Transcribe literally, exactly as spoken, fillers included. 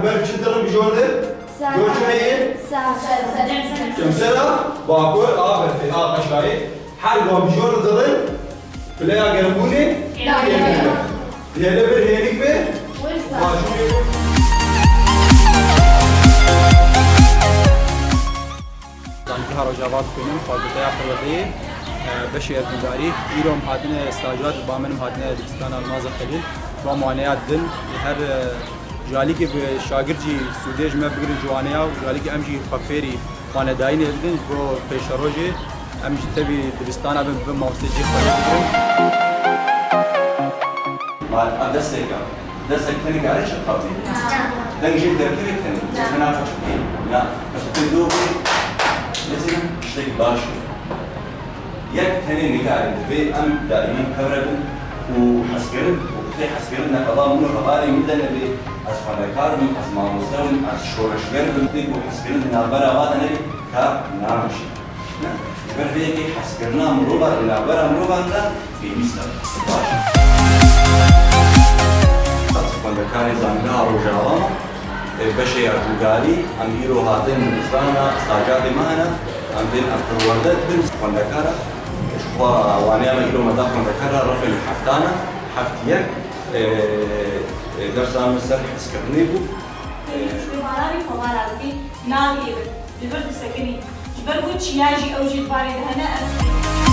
Çi dirin bijor de? Sa. Gor çi heye? Sa. Kemsera, bakur, a berfê, a qeşayê. Her wan bijor dirin. Pileya germbûnê. Diye bir hênik be. Başûrê. Zanîngeha Rojava dixwînim, Fakülteya Perwerdeyê, e, beşê erdnîgarî. Îro em hatine stajyer, ba min em hatine dibistana Almaza Xelîl. Ba waneya din, her, e, ji alîkî bi şagird jî sûdê ji me bigirin ji waneya û ji alîkî em jî xwe fêrî wanedayînê bidin, ji bo pêşerojê em jî tevî dibistana bin, bibin mamosteyê cihê xwe lê bigirin. Ma ev desteka, destek tenê kare çi qatî? Deng jê derkeve tenê, ji min axa çi bî? Na, mesela tu dê bê, mesela tiştekî baş e. Yek tenê nigare divê em daîmen tevre bin û hezkirin û qisey hezkirin ne qala min û hevalê min de nebe, ez xwendekar bim, ez mamoste bim, ez şoreşger bim, tê ku hezkirin di navbera va de nebe, kar nameşe. Ne? Ji ber vê yekê hezkirina mirovan di navbera mirovan de pêwîst e. Baş. Ez xwendekarê Zanîngeha Rojava me. Ê, beşê erdnîgarî, em îro hatin dibistana, stajarê me hene, em bên em perwerde dibin xwendekara. Ji xwe waneya me îro me da xwendekara, refê min heftan e, heft yek, ê, ê, dersa min ser hezkirinê bû. Ê, Ji baranê xwe bara dikî, nagirî bin, li vir disekinî. Ji ber ku çiya jî ew jî di barê de hene, em